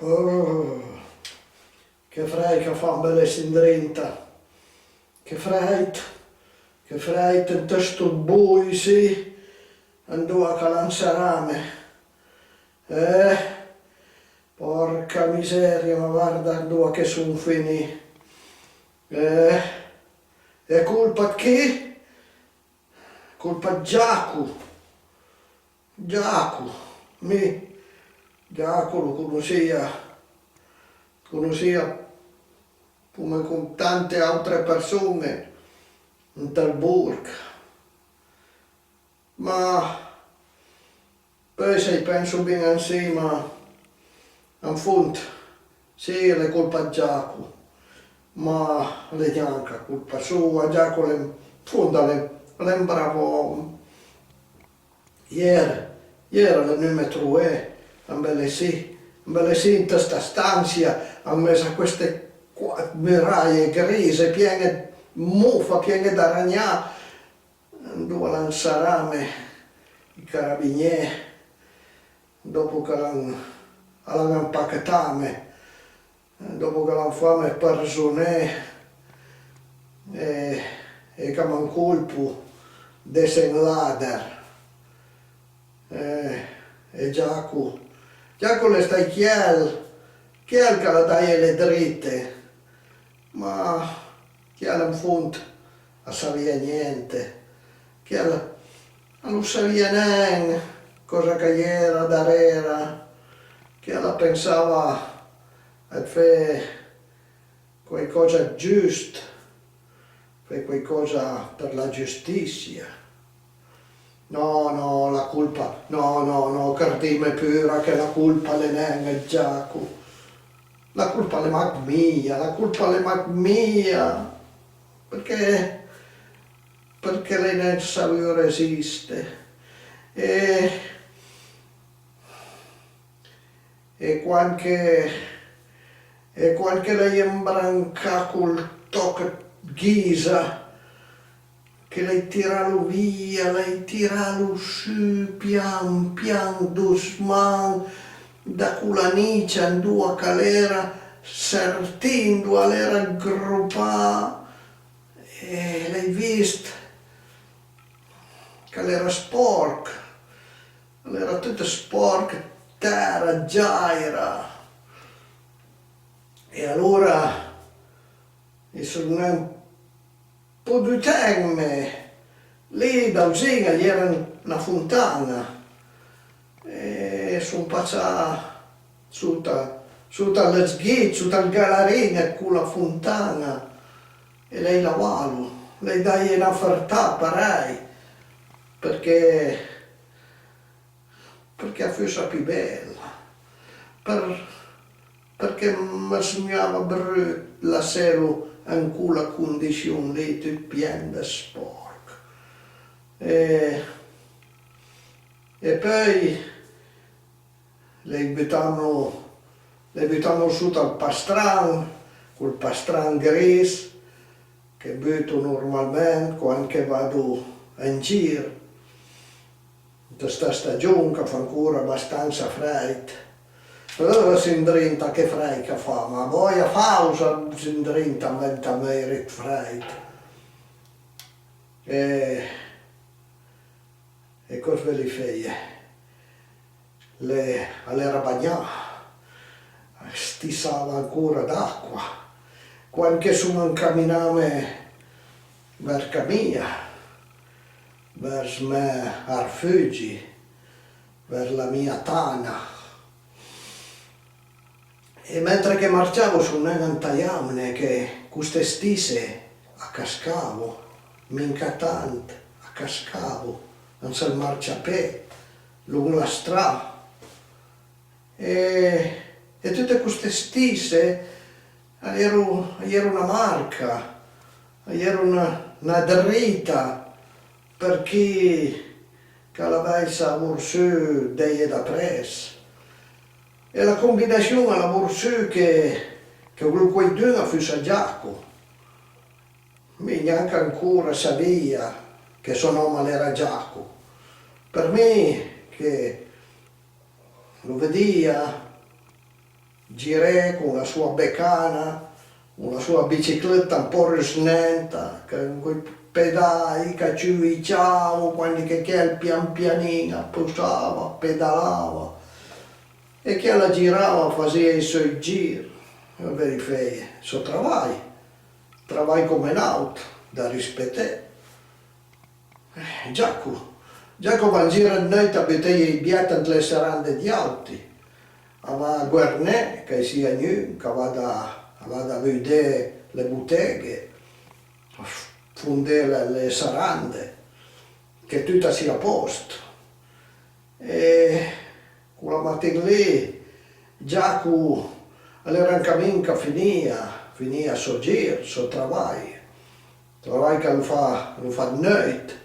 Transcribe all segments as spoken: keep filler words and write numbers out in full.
Oh, che frèid ch'a fa, ëmbelessì ëndrinta. Che frèid, che frèid ënt sto boi sì, andoa ch'a l'ha ansarame. Eh, pòrca miseria, ma varda andoa che son finì. Eh, e colpa ëd chi? Colpa ëd Giaco. Giaco, mi Giaco lo conossìa, conossìa come con tante àutre përson-e ant ël borch. Ma peui, s'a-j penso bin ansima, an fond, sì, a l'é colpa ëd Giaco, ma a l'é gnanca colpa soa. Giaco a l'é, an fond a l'é, a l'é un bravo òm. Ier, ier a l'é vnume trové, ëmbelessì, ëmbelessì ant sta stansia, an mes a queste qua-, muraje grise, pien-e ëd mofa, pien-e d'aragnà, andoa a l'ha ansarame ij carabinié, dòpo ch'a l'han, a l'han ampachetame, dòpo ch'a l'han fame përzoné e, e ch'a m'an colpo d'esse un lader. E, e Giaco, Giaco a l'é stàit chiel, chiel ch'a l'ha daje le drite, ma chiel an fond a savìa gnente, chiel a lo savìa nen còsa ch'a-i era darera, chiel a pensava ëd fé quaicòsa ëd giust, fé quaicòsa për la giustissia. No, no, la colpa, no, no, no, credime pura che la colpa a l'é nen ëd Giaco. La colpa a l'é mach mia, la colpa a l'é mach mia, përchè, përchè l'hai nen savù resiste. E E quand che, e quand che l'hai ambrancà col tòch ëd ghisa, che l'hai tiralo via, l'hai tiralo su pian pian, dosman, da cola nicia andoa ch'a l'era sertì, andoa a l'era gropà, e l'hai vist ch'a l'era spòrch, a l'era tut spòrch, tèra, giaira. E alora i son nen podù ten-me. Lì davzin a-i era na fontan-a e son passà sota, sota lë sghich, sota ël galarin ëd cola fontan-a e l'hai lavalo, l'hai daje na fërtà parèj, përchè, përchè a fussa pì bela, për, përchè më smijava brut lasselo an cola condission lì, tut pien dë spòrch. E, e peui l'hai butalo, l'hai butalo sot al pastran, col pastran gris che buto normalment quand che vado an gir. Ant sta stagion ch'a fa ancora bastansa frèid. Eh, sì ëndrinta che frèid ch'a fa, ma bòja fàusa sì ëndrinta, ant ël meuj ëd frèid. E E còs veulo feje? L'é, a l'era bagnà, a stissava ancora d'acqua. Quand che son ancaminame vèrs ca mia, vèrs mè arfugi, vèrs la mia tana, E mentre che marciavo son nen antajamne che coste stisse a cascavo, minca tant, a cascavo, an sël marciapé, longh la stra. E, e tute coste stisse a j'ero, a j'ero na marca, a j'ero na, na drita për chi ch'a l'avèissa vorsù deje dapress. E la combinassion a l'ha vorsù che, che quaidun a fussa Giaco. Mi gnanca ancora savìa che sò nòm a l'era Giaco. Për mi che lo vedìa, giré con la soa becana, con la soa biciclëtta un pò rusnenta, che, con coj pedaj ch'a ciù-, i ciavo, quandi che chel pian pianin a pusava, a pedalava, e chel a girava, a fasìa ij sò gir, e a vëdde fé ij sò travaj, travaj come n'àutr, da rispeté. Eh, Giaco, Giaco a va an gir ëd neuit a buteje ij bièt ant le serande dj'àutri, a va a guerné ch'a-i sia gnun, ch'a vada, a vada a vëdé le boteghe, a f-, fondé le, le serande, che tut a sia a pòst. E cola matin lì Giaco a l'era an camin ch'a finìa, finìa ël sò gir, ël sò travaj, travaj ch'a lo fa, a lo fa ëd neuit,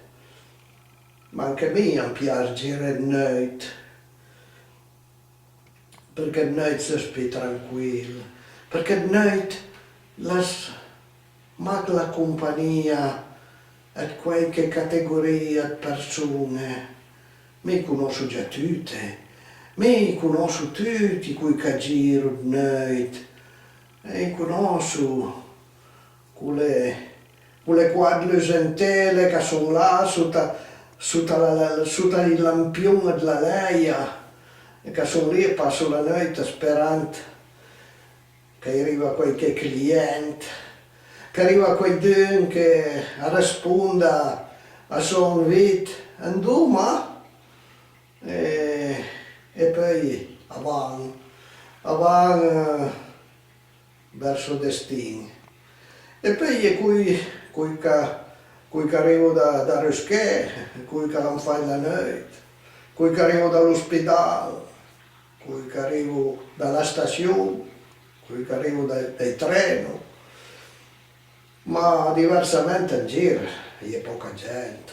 ma anche a mi am pias giré ëd neuit, përchè ëd neuit sëss pì tranquil, përchè ëd neuit l'has mach la companìa ëd quàiche categorìa ëd përson-e. Mi ij conòsso già tute, mi ij conòsso tuti coj ch'a giro ëd neuit, e ij conòsso cole, cole quat lusentele ch'a son là sota, sota la, la, sota ij lampion ëd la lèia, e ch'a son lì e passo la neuit sperand ch'a-i riva quàiche client, ch'a riva quaidun che a rësponda a sò invit, andoma, e, e peui a van, a van, eh, vërso ël destin. E peui a-i é coj, coj ch'a, coj ch'a rivo da, da Rusquet, coj ch'a l'han fàit la neuit, coj ch'a rivo da l'ospidal, coj ch'a rivo da la stassion, coj ch'a rivo dai, dai treno, ma diversament an gir a-i é pòca gent.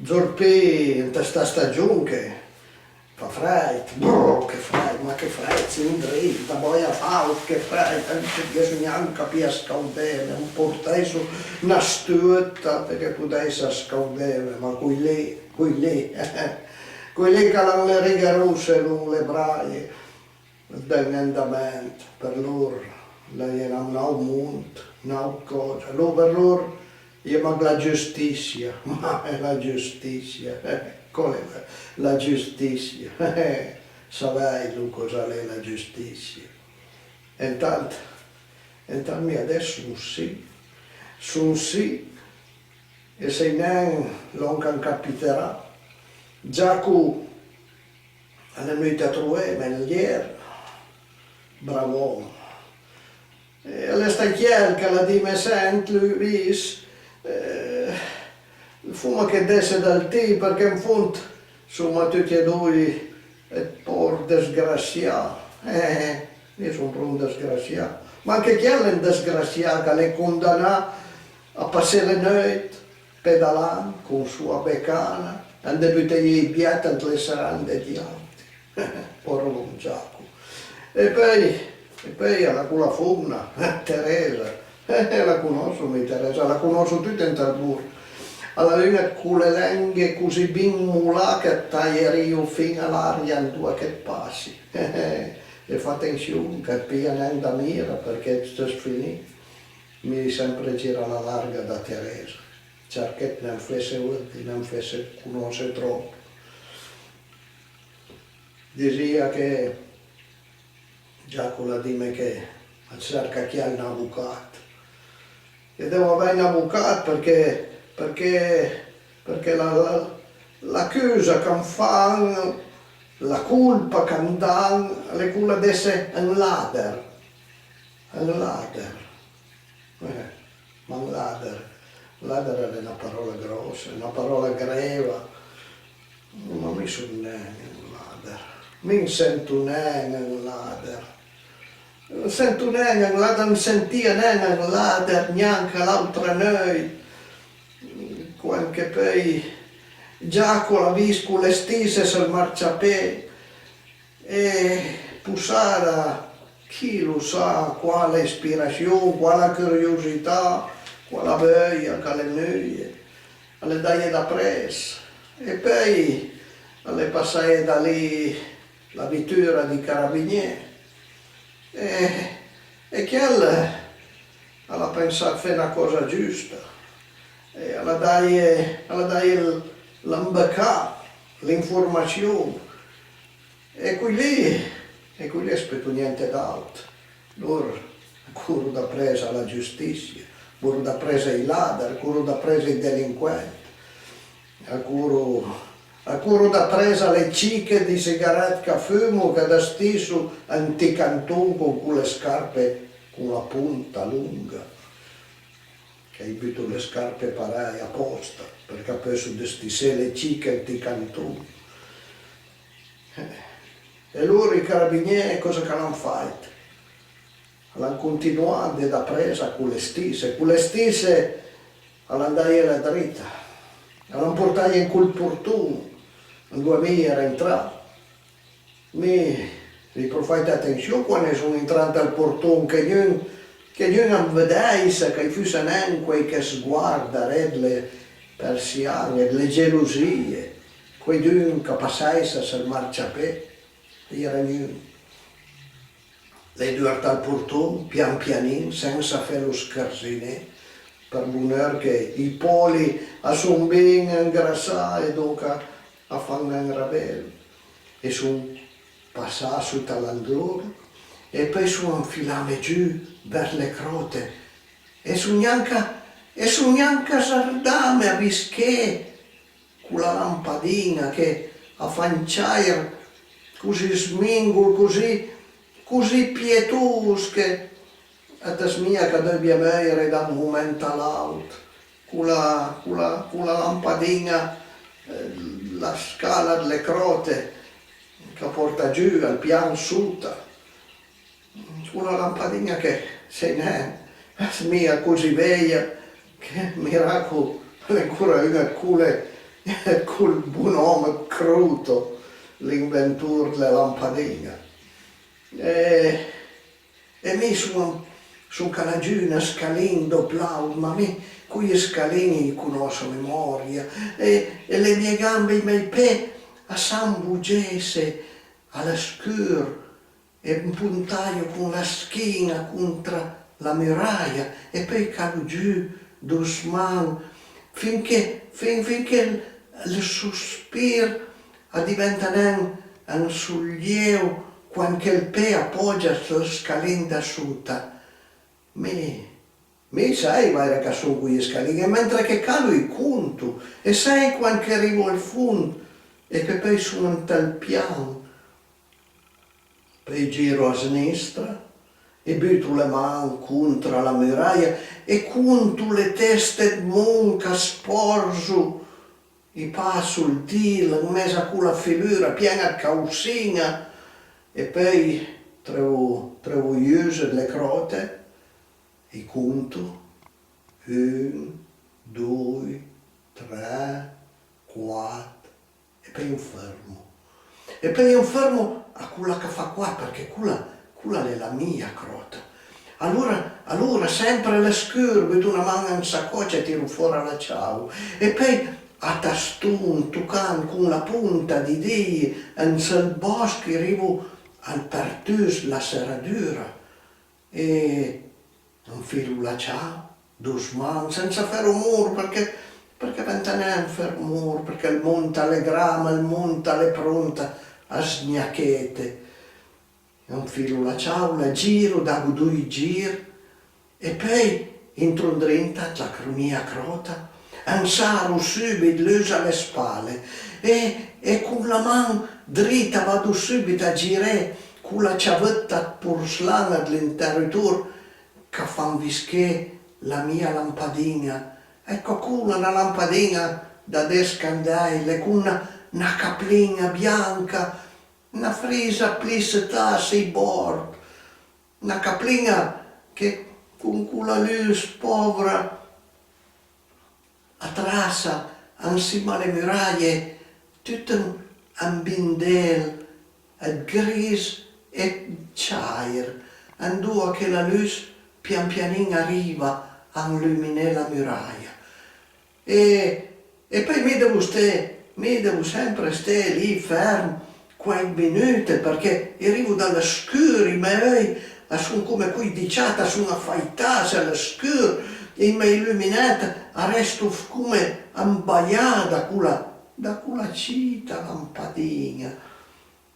Zorpì ant sta stagion che fa frèid, brrr, che frèid, ma che frèid, sì andrì, ant ël bòi a fàuch, che frèid, eh, gh'iesso gnanca pì a scaudeme, am portèisso na stuta përchè podèissa scaudeme, ma coj lì, coj lì, coj lì ch'a l'han le righe rosse long le braje, d'ën andament, për lor a-i é n'àut mond, n'àutra còsa. Lor, për lor a-i é mach la giustissia, ma la giustissia, còl é la giustissia? Savèilo còsa a l'é la giustissia? E intant, e intant mi adess son sì, son sì, e sai nen lòn ch'am capiterà. Giaco a l'é vnùit a troveme ier, bravo òm. E a l'é stàit chiel ch'a l'ha dime: "Sent, Luis, eh, foma che desse dal ti, përchè an fond soma tuti e doi ëd pòr dësgrassià." Eh, mi son pron dësgrassià. Ma anche chiel a l'é un dësgrassià ch'a l'é condanà a passé le neuit pedalant con soa becana, andé buteje ij bièt ant le serande dij àutri. Pòro bon Giaco. E peui, e peui a l'ha cola fomna, Teresa. Eh, la conòsso mi Teresa, la conòsso tute ant ël borch. A l'ha un-a ëd cole lenghe così bin molà ch'at tajerìo fin-a a l'aria andoa ch'at passi. E fa atension ch'at pija nen da mira përchè it sëss finì. Mi i ai sempre girà la larga da Teresa. Cerché nen fesse, nen fesse conòsse tròp. Disìa che Giaco a l'ha dime che a cerca chiel n'avocat. E deu avèj n'avocat përchè, përchè, përchè la, la, l'acusa ch'am fan, la colpa ch'am dan, a l'é cola d'esse un lader. Un lader. Eh, ma un lader, lader a l'é na paròla gròssa, na paròla greva. Ma mi son nen un lader. Mi am sento nen un lader. Am sento nen un lader, am sentìa nen un lader gnanca l'àutra neuit, quand che peui Giaco a l'ha vist cole stisse sël marciapé. E possada, chi lo sa quala ispirassion, quala curiosità, quala veuja ch'a l'é vnùje, a l'é daje dapress. E peui a l'é passaje da lì la vitura dij carabinié. E, e chiel a l'ha pensà 'd fé na còsa giusta, e a l'ha daje, a l'ha daje l-, l'ambëcà, l'informassion. E coj lì, e coj lì a spëto gnente d'àutr. Lor a coru dapress a la giustissia, a coru dapress ai lader, a coru dapress ai delinquent. A coru, a coru dapress a le ciche di sigarèt ch'a fumo, ch'a dëstisso ant ij canton con cole scarpe con la ponta longa, ch'a-j buto le scarpe parèj apòsta, përchè a peusso dëstissé le ciche ant ij canton. E lor, ij carabinié, còsa ch'a l'han fàit? A l'han continuà a andé dapress a cole stisse, cole stisse a l'han dajela drita, a l'han portaje an col porton andoa mi i era intrà. Mi l'hai pro fàit atension quand i son intrà ant ël porton, che gnun, che gnun am vëdèissa, ch'a-i fussa nen quàiche sguard daré dle persian-e, dle gelosie, quaidun ch'a passèissa sël marciapé, a-i era gnun. L'hai duvertà ël porton, pian pianin, sensa fé lo schërziné, për boneur che ij poli a son bin angrassà e donca a fan nen rabelo. E son passà sota l'androl e peui son anfilame giù vers le cròte e son gnanca, e son gnanca zardame a visché cola lampadin-a che a fa un ciàir così smingol, così, così pietos che a të smija ch'a deubia meuire da un moment a l'àutr. Cola, cola, cola lampadin-a, eh, la scala dle cròte ch'a pòrta giù al pian sota. Cola lampadin-a che, sai nen, a smija così veja che miràcol a l'é ancora un-a ëd cole, ëd col bonòm ëd Croto, l'inventor dle lampadin-a. E, e mi son, son calà giù un scalin dòp l'àutr, ma mi coj scalin ij conòsso a memòria, e, e le mie gambe, ij mej pé a san bugesse a lë scur, e ampontajo con la schin-a contra la muraja, e peui calo giù dosman, fin che, fin, fin che ël, ël sospir a diventa nen un sollieu quand che ël pé a pògia sël scalin da sota. Mi, mi sai vaire ch'a son coj scalin, e mentre che calo ij conto, e sai quand che rivo al fond, e che peui son ant ël pian. Peui giro a snistra e buto le man contra la muraja e conto le teste ëd mont ch'a spòrzo, i passo ël dil an mes a cola figura pien-a ëd causin-a, e peui treuvo, treuvo j'use dle cròte, i conto, un, doi, tre, quat, e peui am fërmo. E peui am fërmo a cola ch'a fa quat, përchè cola, cola a l'é la mia cròta. Alora, alora, sempre a lë scur, buto na man an sacòcia e tiro fòra la ciavo. E peui a taston, tocand con la ponta dij dij an sël bòsch, i rivo al përtus dla seradura. E anfilo la ciavo, dosman, sensa fé romor, përchè, përchè a venta nen fé romor, përchè ël mont a l'é gra, ma ël mont a l'é pront a sgnachete. Anfilo la ciavo, la giro, dago doi gir, e peui intro andrinta dla cr-, mia cròta, am saro sùbit l'us a le spale, e, e con la man drita vado sùbit a giré cola ciavëtta ëd porslan-a dl'interrutor, ch'a fan visché la mia lampadin-a. Ecco, cola, na lampadin-a da des candèile, con na, na caplin-a bianca, na frisa plissetà sij bòrd, na caplin-a che con cola lus pòvra a trassa ansima a le muraje tut un, un bindel ëd gris e ëd ciàir, andoa che la lus pian pianin a riva a anluminé la muraja. E, e peui mi devo sté, mi devo sempre sté lì ferm quàich minute, përchè i rivo da lë scur, ij mej euj A son coma coj dë chat, a son afaità, a l'é scur, e ij mè luminèt a resto come ambaià da cola, da cola cita lampadin-a.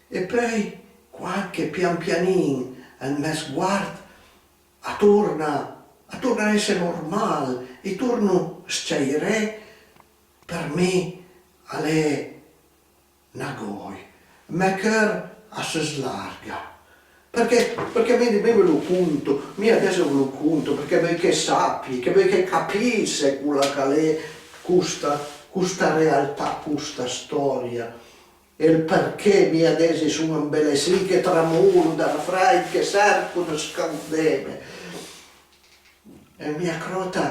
E peui, quand che pian pianin ël mè sguard a torna, a torna a esse normal, e torno s-ciairé, për mi a l'é na gòj. Ël mè cheur a së slarga. Përchè, përchè mi, mi ve lo conto, mi adess ve lo conto, përchè veuj che sapie, che veuj che capisse cola ch'a l'é costa, costa realtà, costa stòria. E ël përchè mi adess i son ambelessì, che tramolo dal frèid, che serco dë scaudeme. E mia cròta,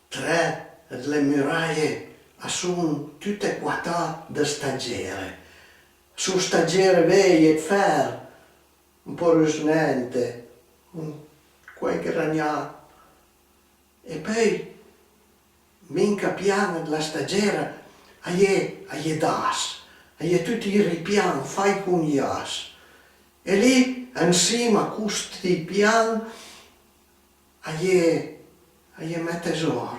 tre dle muraje a son tute quatà dë stagere. A son stagere veje, dë fer, un pò rusnente, un, quaich gragnà. E peui, minca pian dla stagera, a-i é, a-i é d'ass, a-i é tuti ij ripian fai con j'ass. E lì, ansima a costi pian, a-i é, a-i é mè tesòr,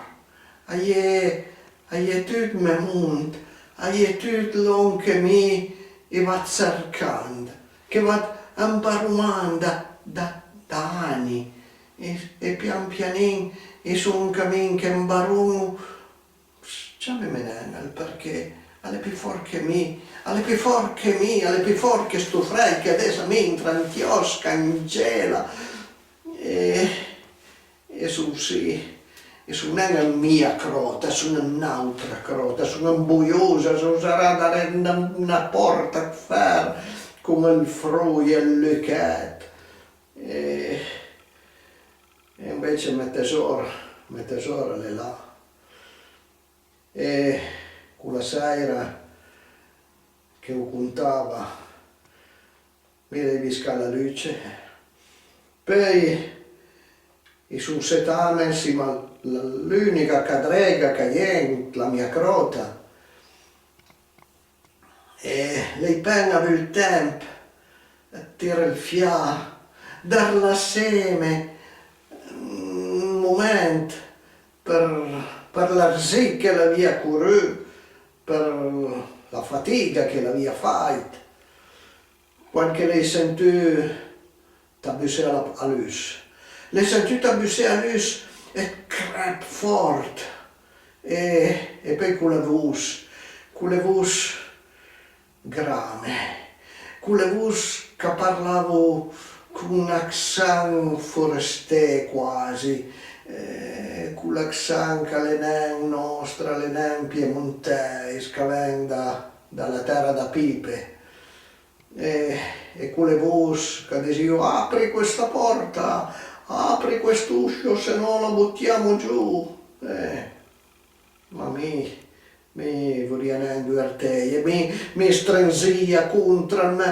a-i é, a-i é tut mè mond, a-i é tut lòn che mi i vad sërcand, che vad ambaromand da, da, da ani. E, e pian pianin i son an camin che ambaromo. Ciameme nen ël përchè, a l'é pì fòrt che mi, a l'é pì fòrt che mi, a l'é pì fòrt che sto frèid che adess a mi intra ant j'òss, ch'a m'gela. E, e son sì, e son nen an mia cròta, son an n'àutra cròta, son amboiosa, son sarà darè na, na pòrta dë fer con ël froj e ël luchèt. E, e anvece mè tesòr, mè tesòr a l'é là. E cola sèira che o contava, mi l'hai viscà la luce. Peui i son setame ansima a l'ùnica cadrega ch'a-i é ant la mia cròta. E l'hai pen avù ël temp dë tiré ël fià, dë rëlasseme un moment për, për l'arzì che l'avìa corù, për la fatiga che l'avìa fàit. Quand che l'hai sentù tabussé a la, a l'us. L'hai sentù tabussé a l'us e crèp fòrt. E, e peui cole vos, cole vos grame, cole vos ch'a parlavo con un accent foresté quasi, eh, col accent ch'a l'é nen nòstr, a l'é nen piemontèis, ch'a ven da, da la tèra da Pipe. E, e cole vos ch'a disìo: "Apri questa porta, apri quest'uscio, se no la buttiamo giù." Eh, ma mi, mi vorìa nen duverteje, mi, mi strenzìa contra ël mè,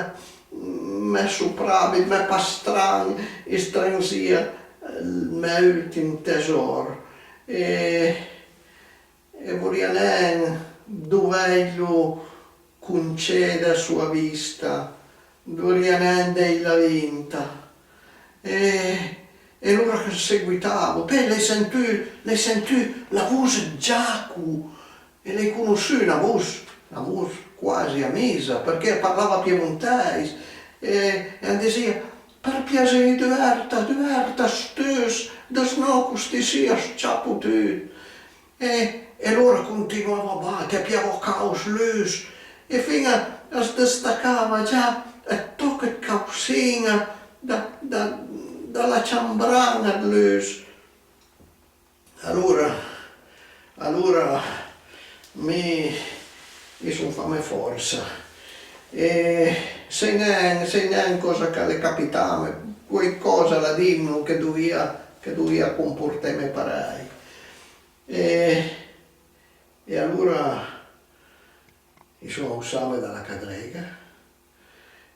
mè soprabit, mè pastran, i strenzìa ël mè ùltim tesòr. E, e vorìa nen dovèjlo concé da soa vista, vorìa nen dèjla vinta. E, e alora ch'a seguitavo, peui l'hai sentù, l'hai sentù la vos dë Giaco, e l'hai conossù na vos, na vos quasi amisa, përchè a parlava piemontèis, e, e a disìa: "Për piasé, duverta, duverta st'us, dësnò costi sì a s-ciapo tut." E, e alora a continuavo a bate, a piavo caud s'lus, e fin-a a së dëstacava già ëd tòch ëd causin-a da, da, da la ciambran-a dë lus. Alora, alora mi, mi son fame fòrsa. E sai nen, sai nen còsa ch'a l'é capitame, quaicòsa a l'ha dimlo che dovìa, che dovìa comporteme parèj. E, e alora i son ausame da la cadrega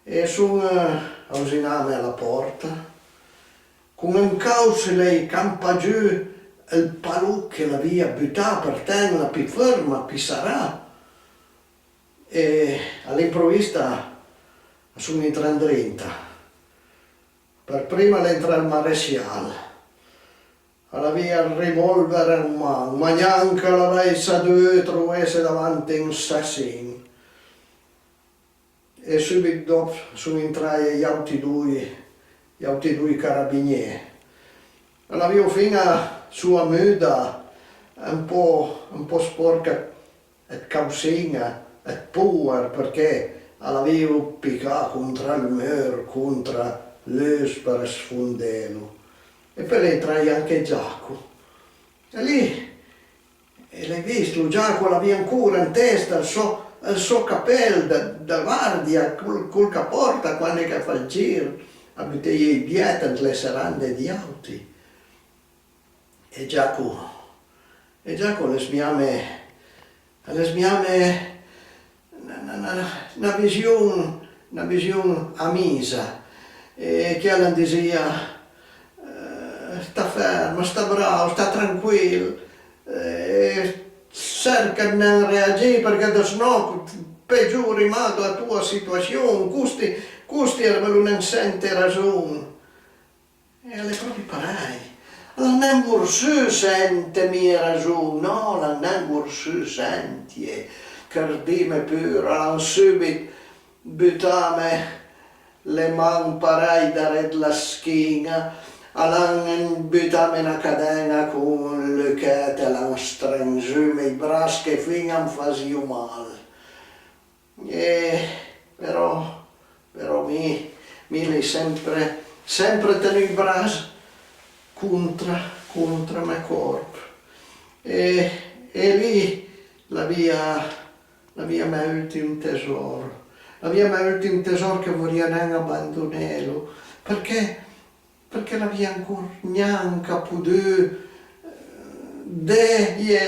e son, eh, ausiname a la pòrta. Con un caud i l'hai campà giù ël palò che l'avìa butà për tenla pì fërma, pì sarà. E a l'improvista a son intrà andrinta. Për prima al è intrà ël maresial. A l'avìa ël revòlver an man, ma gnanca a l'avèissa duvù trovesse davanti un sassin. E sùbit dòp a son intraje j'àuti doi, j'àuti doi carabinié. A l'avìo fin-a soa muda, un pò, un pò spòrca ëd causin-a, ëd póer, përchè a l'avìo picà contra ël mur, contra l'us për sfondelo. E peui a l'é intraje anche Giaco. E lì, e l'hai visto, Giaco a l'avìa ancora an testa ël sò, ël sò capèl da, da guardia, col, col ch'a pòrta quande ch'a fa ël gir, a buteje ij bièt ant le serande dj'àuti. E Giaco, e Giaco a l'é smijame, a l'é smijame na, na, na, na vision, na vision amisa, e chiel a dizìa: "Eh, sta ferm, sta brau, sta tranquil, eh, serca ëd nen reagì, përchè dasnò pegiori mach la toa situassion, costi, costi a veulo nen sente rason." E a l'é pròpi parèj. A l'han nen vorsù sente mie rason, nò, a l'han nen vorsù sentje, credime pur, a l'han sùbit butame le man parèj daré dla schin-a, a l'han butame na caden-a con ël luchèt e a l'han strenzume ij brass che fin-a am fasìo mal. E però, però mi, mi l'hai sempre, sempre tegnù ij brass contra, contra mè còrp. E, e lì l'avìa, l'avìa mè ùltim tesòr. L'avìa mè ùltim tesòr che vorìa nen abandonelo, përchè përchè l'avìa ancor gnanca podù, eh, deje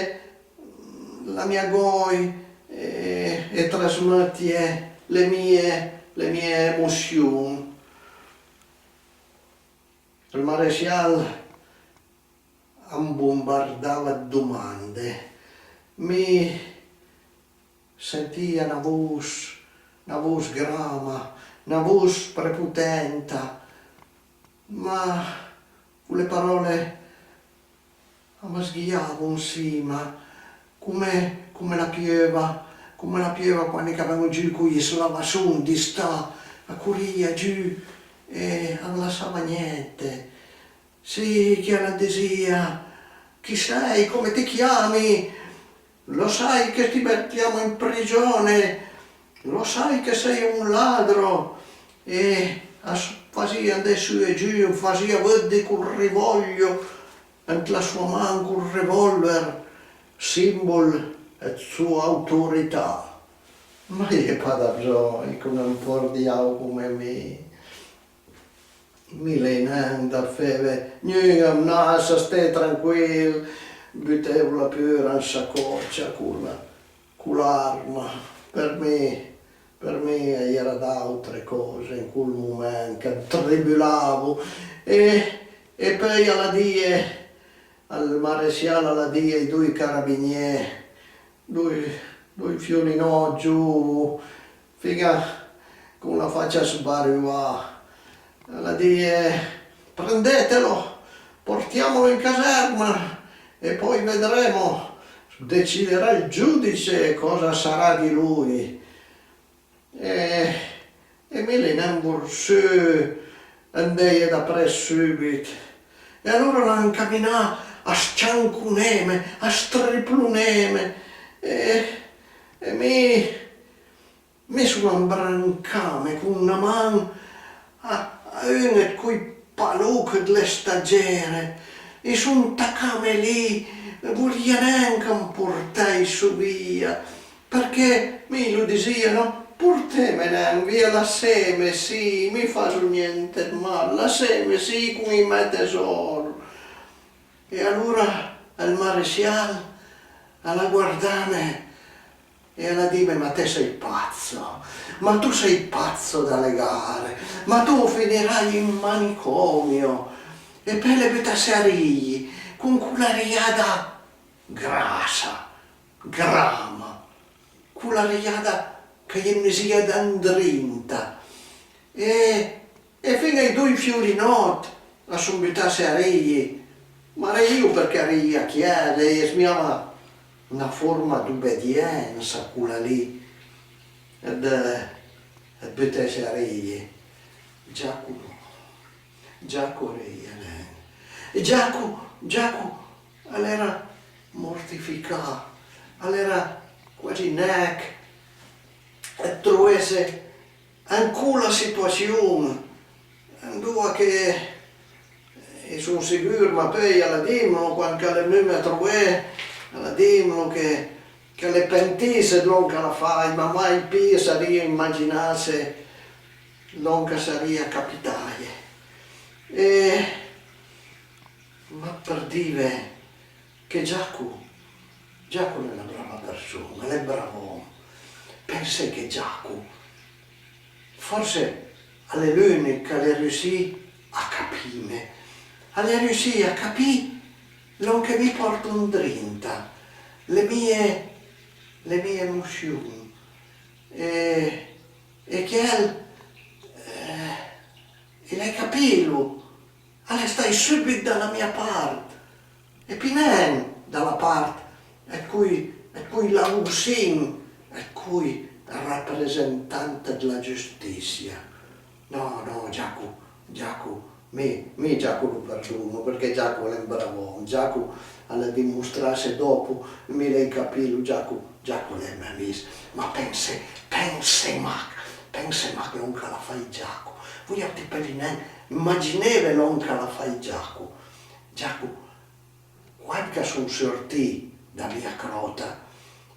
la mia gòj e, e trasmëtje le mie, le mie emossion. Ël maresial a më bombardava ëd domande. Mi sentìa na vos, na vos grama, na vos prepotenta, ma cole paròle a më sghiavo ansima, come, come la pieuva, come la pieuva quande ch'a ven-o giù coj slavasson d'istà, a corìa giù e a më lassava gnente. Sì, chiel a dizìa: "Chi sei? Come ti chiami? Lo sai che ti mettiamo in prigione? Lo sai che sei un ladro?" E a s-, fasìa andé su e giù, fasìa vëdde col revòlver ant la soa man, col revòlver, simbol ëd soa autorità. Ma a-i é pa da bzògn ch'a më porti jàucome mi. Mi l'hai nen da feve gnun-a menassa, sta tranquil, butevla pura an sacòcia cola, col'arma. Për mi, për mi a-i era d'àutre còse an col moment ch'am tribulavo. E, e peui a l'ha dije, ël maresial a l'ha dije ai doi carabinié, doi, doi fiolinòt giovo, fin-a con la facia sbaruà. A l'ha dije: "Prendetelo, portiamolo in caserma e poi vedremo, deciderà il giudice cosa sarà di lui." E, e mi l'hai nen vorsù andeje dapress sùbit. E alora a l'han ancaminà a s-cianconeme, a striploneme. E, e mi, mi son ambrancame con na man a, a un ëd coj paloch dle stagere, e son tacame lì, vorìa nen ch'am portèisso via, përchè mi lo dizìa, nò: "Porteme nen via, lasseme, sì, mi faso gnente ëd mal, lasseme, sì, con ij mè tesòr." E alora ël maresial a l'ha guardame e a l'ha dime: "Ma te sei pazzo, ma tu sei pazzo da legare, ma tu finirai in manicomio." E peui a l'é butasse a rij, con cola rijada grassa, grama, cola rijada ch'a-j vnisìa da andrinta. E E fin-a ij doi fiur nòt a son butasse a rije, ma a rije përchè a rije a chiel, a-i smijava na forma d'ubediensa cola lì, ëd, ëd butasse a rije. Giaco, Giaco a rije nen. E Giaco, Giaco a l'era mortificà, a l'era quasi nèch ëd trovesse an cola situassion, andoa che, i son sigùr, ma peui a l'ha dimlo, quand ch'a l'é vnume a trové, a l'ha dimlo che, ch'a l'é pentisse ëd lòn ch'a l'ha fàit, ma mai pì a sarìa imaginasse lòn ch'a sarìa capitaje. E, ma për dive, che Giaco, Giaco a l'é na brava përson-a, a l'é ën bravo òm. Pensé che Giaco, fòrse a l'é l'ùnich ch'a l'é riussì a capime, a l'é riussì a capì lòn che mi pòrto andrinta, le mie, le mie emossion. E, e chiel, eh, i l'hai capìlo, a l'é stàit sùbit da la mia part, e pì nen da la part ëd coj, ëd coj lavorssin, ëd coj rapresentant dla giustissia. No, no, Giaco, Giaco, mi, mi Giaco lo përdono, përchè Giaco a l'é un bravo òm, Giaco a l'ha dimostrasse dòpo, mi l'hai capìlo, Giaco, Giaco a l'é mè amis. Ma pensé, pensé mach, pensé mach lòn ch'a l'ha fàit Giaco. Vojàutri peuì nen imagineve lòn ch'a l'ha fàit Giaco. Giaco, quand ch'a son sortì da mia cròta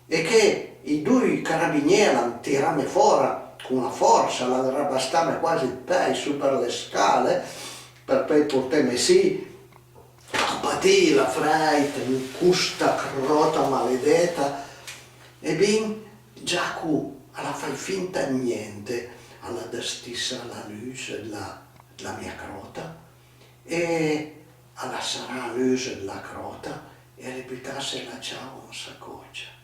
e che ij doi carabinié a l'han tirame fòra con la fòrsa, a l'han rabastame quasi ëd pèi su për le scale, për peui porteme sì a patì la frèit an costa cròta maledeta, e bin, Giaco a l'ha fàit finta ëd gnente, a l'ha dëstissà la lus dla, dla mia cròta, e a l'ha sarà a lus dla cròta e a l'é butasse la ciau an sacòcia.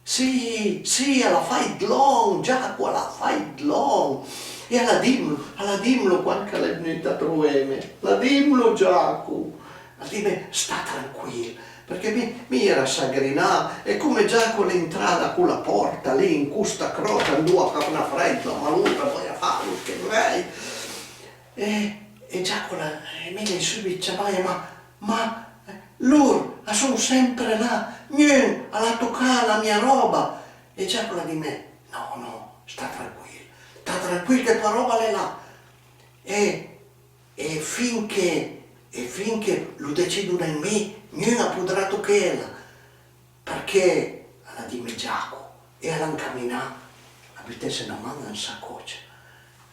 Sì, sì, a l'ha fàit lòn, Giaco, a l'ha fàit lòn. E a l'ha dimlo, a l'ha dimlo quand ch'a l'é vnùit a troveme. A l'ha dimlo, Giaco. A l'ha dime, sta tranquil, përchè mi, mi i era sagrinà, e come Giaco a l'é intrà da cola pòrta lì, an costa cròta, andoa ch'a fa na frèit da malora, peuì a fa lòn che i vöi. E, e Giaco a l'ha, e mi i l'hai sùbit ciamaje, ma, ma, eh, lor a son sempre là, gnun a l'ha tocà la mia ròba. E Giaco a l'ha dime, no, no, sta tranquil, sta tranquil che toa ròba a l'é là. E, e fin che, e fin che lo decido nen mi, gnun a podrà tochela. Përchè a l'ha dime Giaco, e a l'ha ancaminà a butesse na man an sacòcia,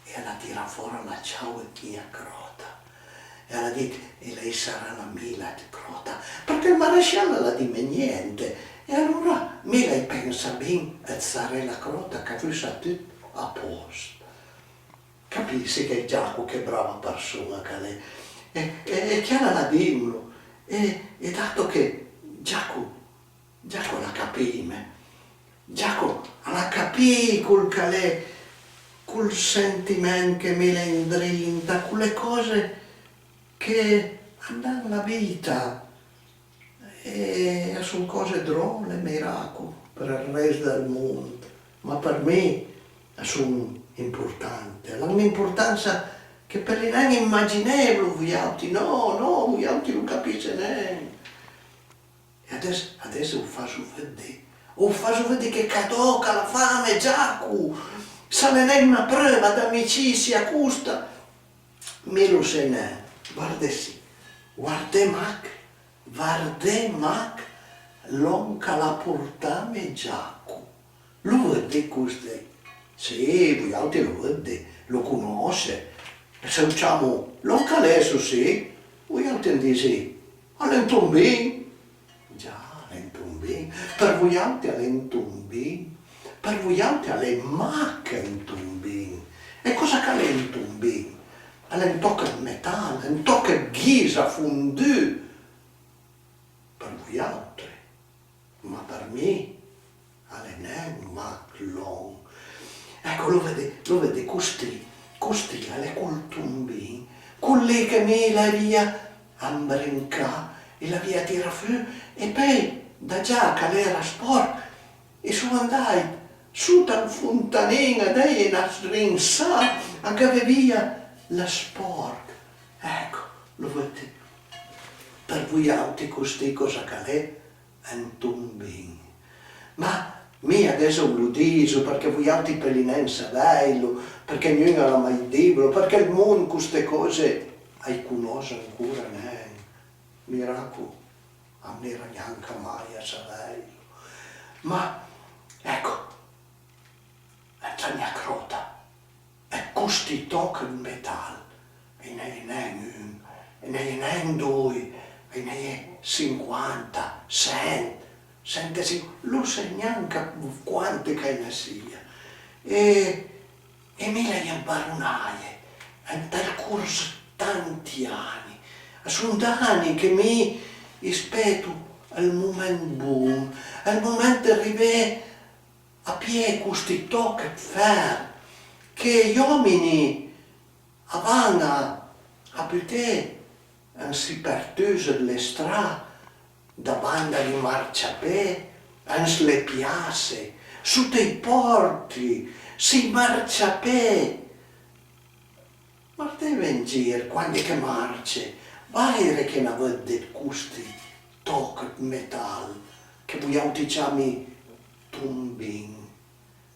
e a l'ha tirà fòra la ciau ëd mia cròta, e a l'ha dit, i l'hai sarala mi la cròta, përchè ël marescial a l'ha dime gnente, e alora mi i l'hai pensà bin ëd saré la cròta ch'a fussa tut a pòst. Capisse che Giaco che brava përson-a ch'a l'é, e, e, e chiel a l'ha dimlo, e, e dato che Giaco Giaco a l'ha capime. Giaco a l'ha capì col ch'a l'é, col sentiment che mi l'hai andrinta, cole còse che a 'n dan la vita. E a son còse dròle, miraco, për ël rest dël mond, ma për mi a son importante. A l'han n'importansa che i peuì nen imaginevlo vojàutri. No, no, vojàutri lo capisse nen. E adess, adess o faso vëdde, o faso vëdde che cadò ch'a l'ha fame Giaco, s'a l'é nen na preuva d'amicisia costa, mi lo sai nen. Vardé sì, vardé mach, vardé mach lòn ch'a l'ha portame Giaco. Lo vëdde cost lì? Sì, vojàutri lo vëdde, lo conòsse. E se o ciamo lòn ch'a l'é, esso sì, vojàutri a 'n disi, a l'é un tombin. Già, a l'é un tombin. Për vojàutri a l'é un tombin. Për vojàutri a l'é mach un tombin. E còsa ch'a l'é un tombin? A l'é un tòch ëd metal, un tòch ëd ghisa fondù. Për vojàutri. Ma për mi a l'é nen mach lòn. Ecco, lo vëdde, lo vëdde, cost lì, cost lì a l'é col Lì che mi i l'avìa ambrincà, i l'avìa tirà fù, e peui, da già ch'a l'era spòrch, i son andàit sot a un fontanin a deje na srinsà, a gavé via lë spòrch. Ecco, lo vëdde. Për vojàutri costì còsa ch'a l'é? Un tombin. Ma mi adess o lo diso, përchè vojàutri i peulo nen savèilo, përchè gnun a l'ha mai dìvlo, përchè ël mond coste còse a-j conòss ancora nen. Miraco, a vnira gnanca mai a savèilo. Ma, ecco, ant la mia cròta, ëd costi tòch ëd metal, a-i n'aje nen un, a-i n'aje nen doi, a-i n'aje sinquanta, sent, sent e sin-, lo sai gnanca quante ch'a-i na sia. E, e mi i l'hai ambaronaje ant ël cors ëd tanti ani. A son d'ani che mi i speto ël moment bon, ël moment ëd rivé a pijé costi tòch ëd fer che j'òmini a van a, a buté an sij përtùs ëd le stra, da banda dij marciapé, an sle piasse, sot ij pòrti, sij marciapé. Vardeve an gir, quandi ch'a marce, vàire ch'a-i na vëdde ëd costi tòch ëd metal, che vojàutri ciami tombin.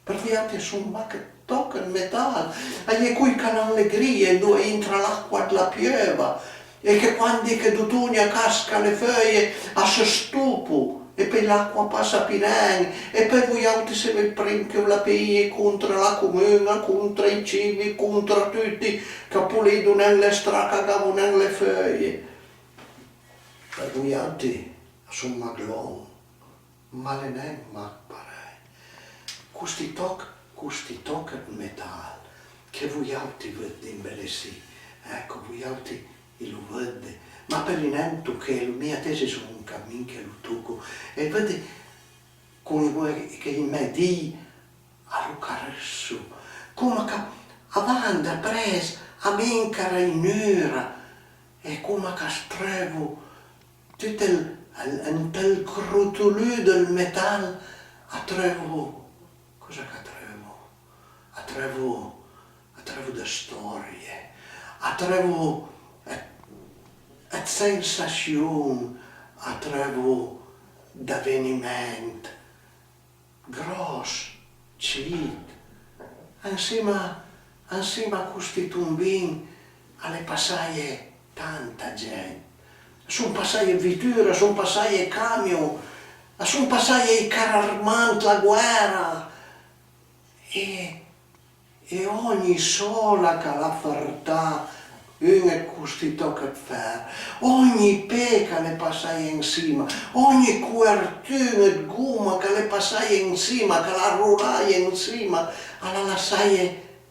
Për vojàutri a son mach ëd tòch ëd metal, a-i é coj ch'a l'han le grije andoa a intra l'acqua dla pieuva, e che quandi che d'otogn a casca le feuje a së stopo, e peui l'acqua a passa pì nen, e peui vojàutri seve prim che o l'apìje contra la comun-a, contra ij civich, contra tuti, ch'a polido nen le stra, ch'a gavo nen le feuje. Për vojàutri a son mach lòn, ma a l'é nen mach parèj. Costi tòch, costi tòch ëd metal che vojàutri vëdde imbelessì, ecco, vojàutri i lo vëdde, ma peulo nen tochelo, mi adess i son an camin che lo toco, e vëdde come che ij mè di a lo carësso, coma ch'a van dapress a mi an carainura, e coma ch'a streuvo tut ël, ël, ant ël crotolù dël metal, a treuvo, còsa ch'a treuvo? A treuvo, a treuvo dë stòrie, a treuvo ëd, ëd sensassion, a treuvo d'aveniment. Gròss, cit, ansima, ansima a costi tombin a l'é passaje tanta gent. A son passaje ëd viture, a son passaje ëd camion, a son passaje ij car armà ant la guèra. E E ògni sòla ch'a l'ha fërtà un ëd costi tòch ëd fer, ògni pé ch'a l'é passaje ansima, ògni coertun ëd goma ch'a l'é passaje ansima, ch'a l'ha rolaje ansima, a l'ha lassaje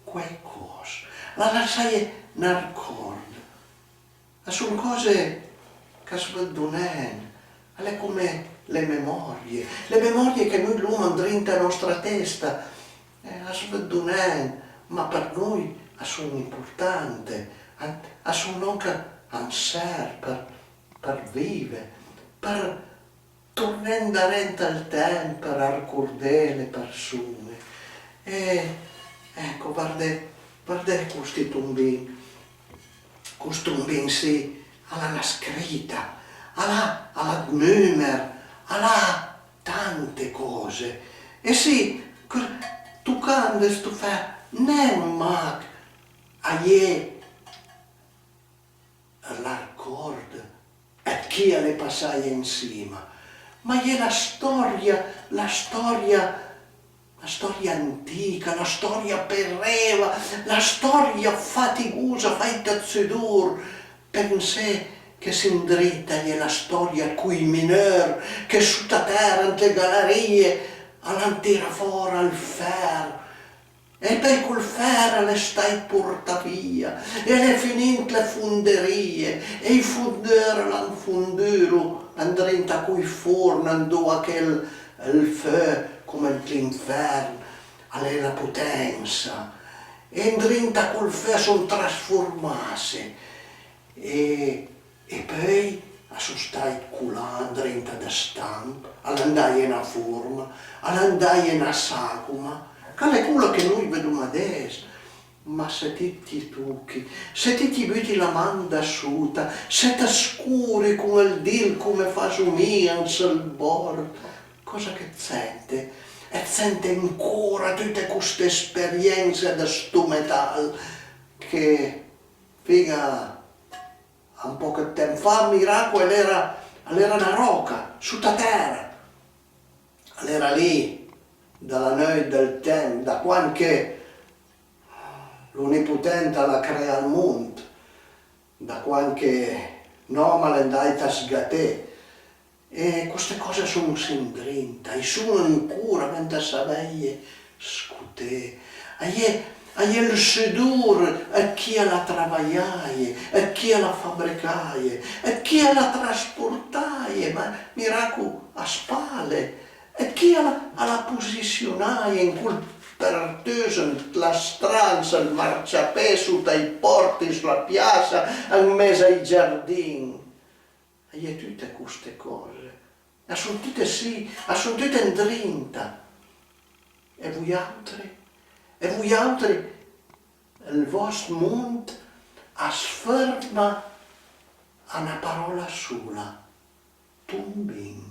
quaicòs, a l'ha lassaje n'arcòrd. A son còse ch'as vëddo nen, a l'é come le memòrie, le memòrie che nui l'oma andrinta a nòstra testa, eh, as vëddo nen, ma për noi a son importante, a, a son lòn ch'an serv për, për vive, për torné andarera ant ël temp për arcordé le përson-e. E, ecco, vardé, vardé costi tombin, cost tombin sì, a l'ha na scrita, a l'ha, a l'ha ëd numer, a l'ha tante còse. E sì, tocand sto fer, nen mach a-i é l'arcòrd ëd chi a l'é passaje ansima, ma a-i é la stòria, la stòria, la stòria antica, la stòria pereva, la stòria fatigosa, fàita ëd sudor. Pensé che sì andrinta a-i é la stòria ëd coj mineur che sota tèra, ant le galarìe, a l'han tirà fòra ël fer, e peui col fer a l'é stàit portà via, e a l'é finì ant le fonderìe, e ij fondeur a l'han fondulo andrinta a coj forn andoa che ël, ël feu, come ant l'infern, a l'é la potensa, e andrinta a col feu a son trasformasse. E, e peui a son stàit colà andrinta dë stamp, a l'han daje na forma, a l'han daje na sagoma, ch'al e cola che noj vedoma adess. Ma se ti t'je tochi, se ti t'je buti la man da sota, se të score con ël dil come faso mi an sël bòrd, còsa che të sente? E të sente ancora tute coste esperiense dë sto metal che fin-a a un pòch dë temp fa, ël miraco a l'era, a l'era na ròca sota tèra. A l'era lì da la neuit dël temp, da quand che l'Onipotent a l'ha creà ël mond, da quand che n'òm a l'é andàit a sgaté. E coste còse a son sì andrinta, a-i son ancora, venta saveje scoté. A-i é, a-i é ël sudor dë chi a l'ha travajaje, dë chi a l'ha fabricaje, dë chi a l'ha trasportaje, ma miraco a spale, dë chi a l'ha, a l'ha posissionaje an col përtùs, ant la stra, an sël marciapé, sota ij pòrti, s'la piassa, an mes ai giardin. A-i é tute coste còse. A son tute sì, a son tute andrinta. E vojàutri? E vojàutri? Ël vòst mond as fërma a na paròla sola: tombin.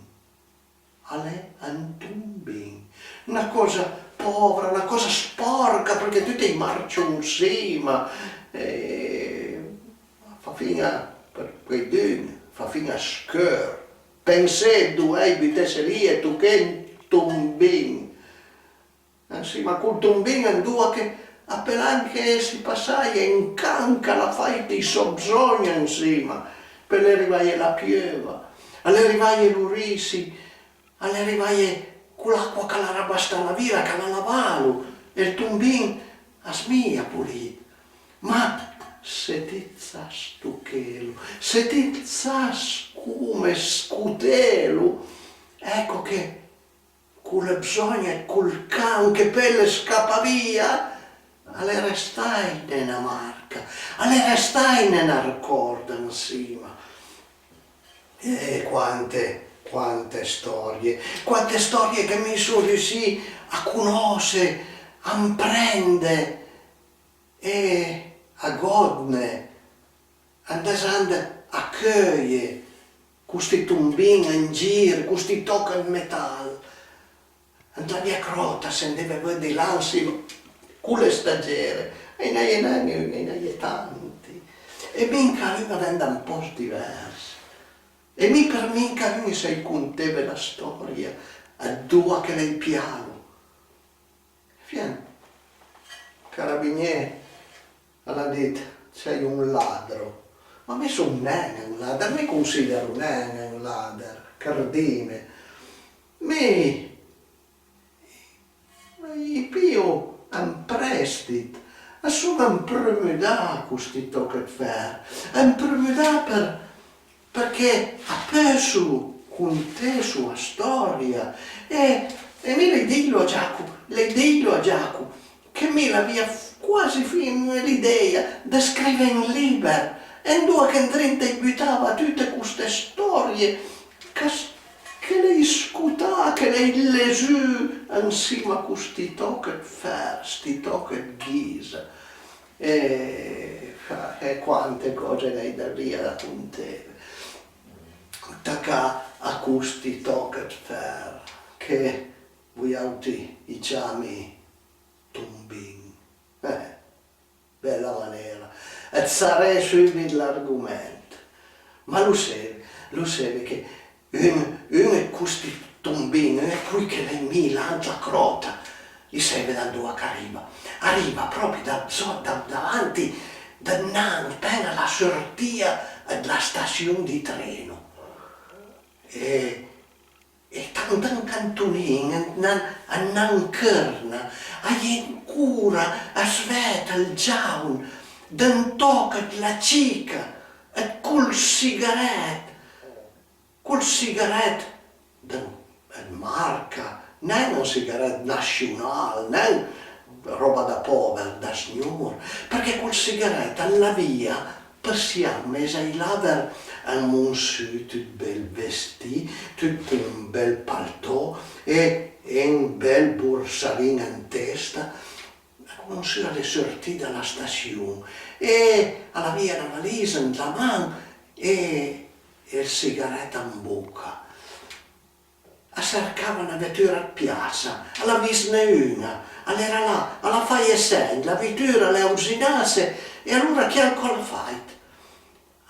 A l'é un tombin. Na còsa pòvra, na còsa spòrca, përchè tut a-j marcio ansima. E a fa fin-a, për quaidun, a fa fin-a scheur. Pensé dovèj butesse lì e toché un tombin. Ansima a col tombin andoa che a peul anche esse passaje un can ch'a l'ha fàit ij sò bzògn ansima, peui a l'é rivaje la pieuva, a l'é rivaje l'orissi, a l'é rivaje col'acqua ch'a l'ha rabastà la vira, ch'a l'ha lavalo, e ël tombin a smija polìt. Ma se ti sas tochelo, se ti sas come scotelo, ecco che col bzògn e col can che peui a l'é scapà via, a l'é restaine na marca, a l'é restaine na rcòrd ansima. E quante, quante stòrie, quante stòrie che mi son riussì a conòsse, a amprende e a gòdne, andasand a cheuje costi tombin an gir, costi tòch ëd metal. Ant la mia cròta se andeve a vëddi là ansima cole stagere, a-i n'aje nen un, a-i n'aje tanti. E minca un a venda un pòst divers. E mi për minca un i sai conteve la stòria ëd andoa che l'hai pialo. Fien, ël carabinié a l'ha dit: "Sei un ladro." Ma mi son nen un lader, mi considero nen un lader, credime. Mi i pio an prestit, a son ampremudà costi tòch ëd fer, ampremudà për përchè a peusso conté soa stòria. E, e mi l'hai dilo a Giaco, l'hai dilo a Giaco, che mi l'avìa f-, quasi fin-a l'idèja dë scrive un lìber, andoa che andrinta i butava tute coste stòrie ch'a s-, che l'hai scotà, che l'hai lezù ansima a costi tòch ëd fer, sti tòch ëd ghisa. E, e quante còse n'hai da, da conté. Tacà a costi tòch ëd fer, che vojàutri i ciami tombin. Eh, bela manera ëd saré sùbit l'argoment. Ma lo seve, lo seve che Un, un ëd costi tombin, un ëd coj che l'hai mi là ant la cròta, i seve da andoa ch'a riva? A riva pròpi da zò-, da davanti, da dnant, pen-a a la surtìa ëd la stassion di treno. E, e tant an cantonin, an, an na ancërna, a-i é ancora, as vëd ël giaun d'un tòch ëd la cica, ëd col sigarèt. Col sigarèt dë, dë marca, nen un sigarèt nassional, nen ròba da pòver, da sgnor, përchè col sigarèt a l'avìa Passiam mes ai laver un monsù tut bel vestì, tut cun un bel paltò e, e un bel borsalin an testa. Ël monsù a l'é surtì da la stassion e a l'avìa na valisa an la man e, e ël sigarèt an boca. A sercava na vetura ëd piassa, a l'ha vistne un-a, a l'era là, a l'ha faje segn, la vetura a l'é auzinasse e alora chiel còs a l'ha fàit?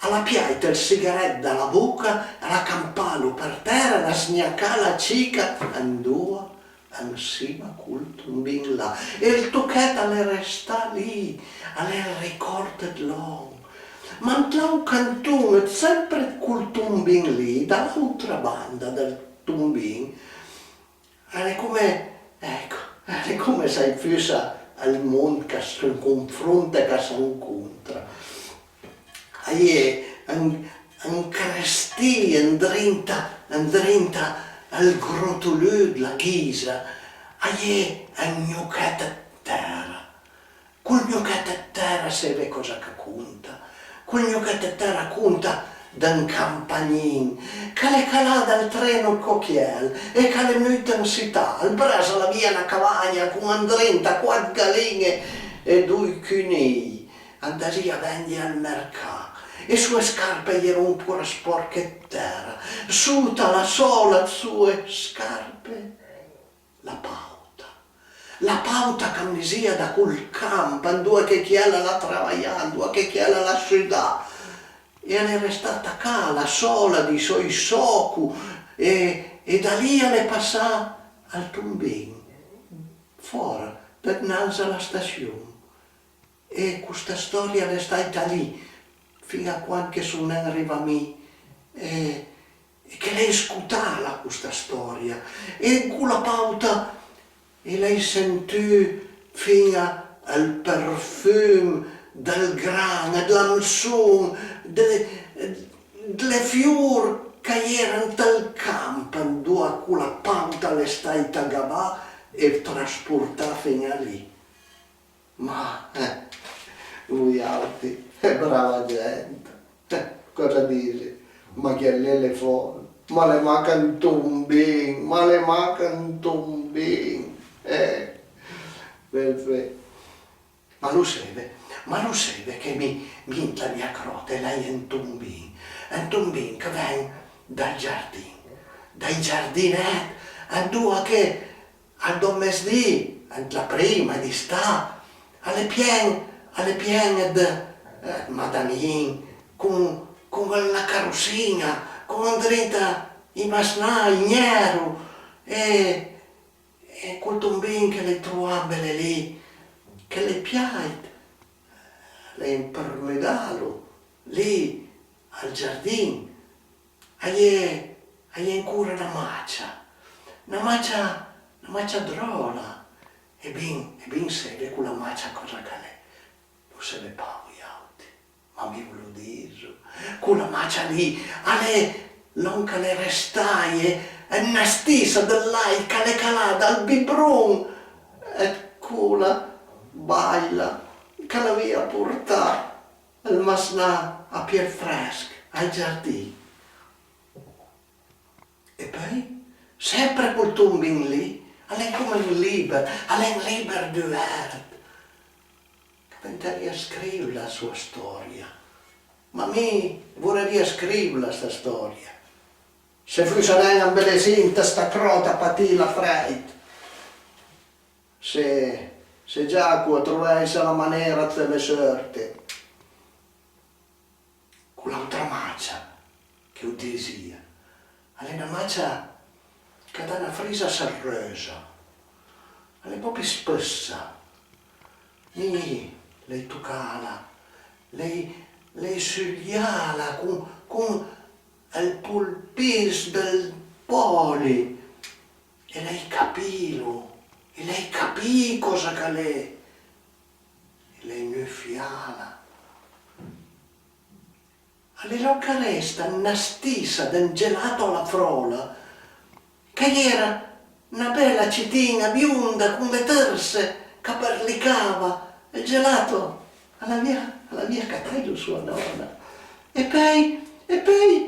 A l'ha piàit ël sigarèt da la boca, a l'ha campalo për tèra, a l'ha sgnacà la cica andoa? Ansima a col tombin là. E ël tochèt a l'é restà lì, a l'é ël ricòrd ëd l'òm. Ma ant l'àutr canton, ëd sempre col tombin lì, da l'àutra banda dël tombin, a l'é come, ecco, a l'é come s'a-i fussa ël mond ch'a së confronta e ch'a s'ancontra. A-i é un, un crestì andrinta, andrinta al grotolù dla ghisa, a-i é un gnochèt ëd tèra. Col gnochèt ëd tèra seve còsa ch'a conta? Col gnochèt ëd tèra a conta d'un campagnin ch'a l'é calà dal treno ëd cò chiel e ch'a l'é gnit an sità. Ël bras a l'avìa na cavagna con andrinta quat galin-e e doi conij. Andasìa vèndje al mercà e soe scarpe a j'ero ancora spòrche ëd tèra. Sota la sòla ëd soe scarpe la pauta. La pauta ch'a vnisìa da col camp andoa che chiel a l'ha travajà, andoa che chiel a l'ha südà. E a l'é restà tacà a la sòla dij sòi sòco e, e da lì a l'é passà al tombin, fòra, dëdnanz a la stassion. E costa stòria a l'é stàita lì fin a quand che son nen rivà mi, e, e che l'hai scotala costa stòria, e cola pauta e l'hai sentù fin-a ël përfum dël gran, ëd l'anson, dle, dle fior ch'a j'era ant ël camp andoa cola pauta a l'é stàita gavà e trasportà fin-a lì. Ma, eh, voi àutri, eh, brava gent, eh, còsa disi? Ma chiel lì a l'é fòl, ma a l'é mach un tombin, ma a l'é mach un tombin, eh, bel fé. Ma lo seve, ma lo seve che mi, mi ant la mia cròta a l'hai un tombin, un tombin ch'a ven dal giardin, dai giardinèt, andoa che al dò-, mesdì, ant la prima d'istà, a l'é pien, a l'é pien ëd, eh, madanin, con, con la carosin-a, con andrinta ij masnà, ij gnero, e, e col tombin che l'hai trovà bele lì, che l'hai piàit, l'hai ëmpermudalo lì al giardin. A-i é, a-i é ancora na macia, na macia, na macia dròla. E bin, e bin seve cola macia còsa ch'a l'é? Lo seve pa voi àutri, ma mi vo lo diso. Cola macia lì a l'é lòn ch'a l'é restaje ëd na stissa dël làit ch'a l'é calà dal bibron ëd cola bàila ch'a l'avìa portà ël masnà a pé frèsch ai giardin. E peui, sempre col tombin lì, a l'é come un liber, a l'é un liber duvèrt. Ch'a ventarìa scrivla sta stòria. Ma mi vorarìa scrivla sta stòria. Se fussa nen ambelesì ant sta cròta a patì la frèid. Se, se Giaco a trovèissa la manera ëd feme seurte. Col'àutra macia che o disìa, a l'é na macia ch'a dà na frisa sereusa, a l'é pròpi spëssa. Mi l'hai tocala, l'hai, l'hai suliala con, con ël polpis dël pòli, e l'hai capilo, e l'hai capì còsa ch'a l'é, e l'hai nufiala. A l'é lòn ch'a resta na stissa d'un gelato a la fròla, ch'a j'era na bela citin-a bionda con le tërse ch'a përlicava. Ël gelato a l'avìa, A l'avìa catàit sua nòna. E peui, e peui,